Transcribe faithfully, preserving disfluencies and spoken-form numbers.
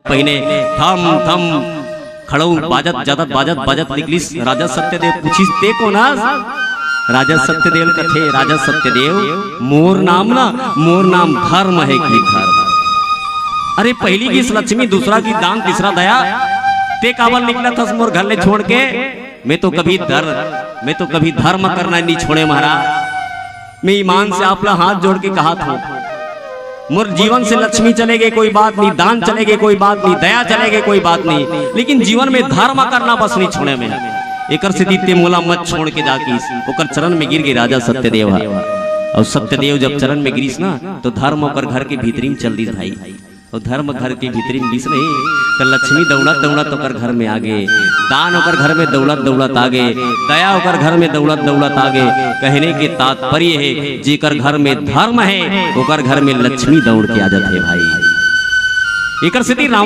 पहिने थम थम खड़ऊ बाजत, जदत, बाजत, बाजत निकलिस। राजा सत्यदेव पूछिस, "ते कोन हस?" राजा सत्यदेव कथे, "राजा सत्यदेव, मोर नाम ना, मोर नाम धर्म हे कि धर्म।" अरे, पहिली गिस लक्ष्मी, दूसरा गिस दान, तीसरा दया। "ते काबर निकलत हस मोर घर ले छोड़ के?" "मैं तो कभी धर्म, मैं तो कभी धर्म करना नहीं छोड़े महाराज। मैं ईमान से आप ला हाथ जोड़ के कहा था, मोर जीवन से लक्ष्मी चले गए कोई बात नहीं, दान चले गए कोई बात नहीं, दया चले गए कोई बात नहीं, लेकिन जीवन में धर्म करना बस नहीं छोड़े मैं। एकर सेती ते मोला मत छोड़ के जा," किस। ओकर चरण में गिर गे राजा सत्यदेव ह। अउ सत्यदेव जब चरण में गिरिस ना, तो धर्म ओकर घर के भीतरी में चल दिस भाई। अउ धर्म घर के भीतरी में गिस नहीं, तो लक्ष्मी दौड़त दौड़त ओकर घर में आ गे, दान ओकर घर में दौड़त दौड़त आ गे, दया ओकर घर में दौड़त दौड़त आ गे। कहने के तात्पर्य हे, जेकर घर में धर्म हे, ओकर घर में लक्ष्मी दौड़ के आ जाथे भाई। एकर सेती रावण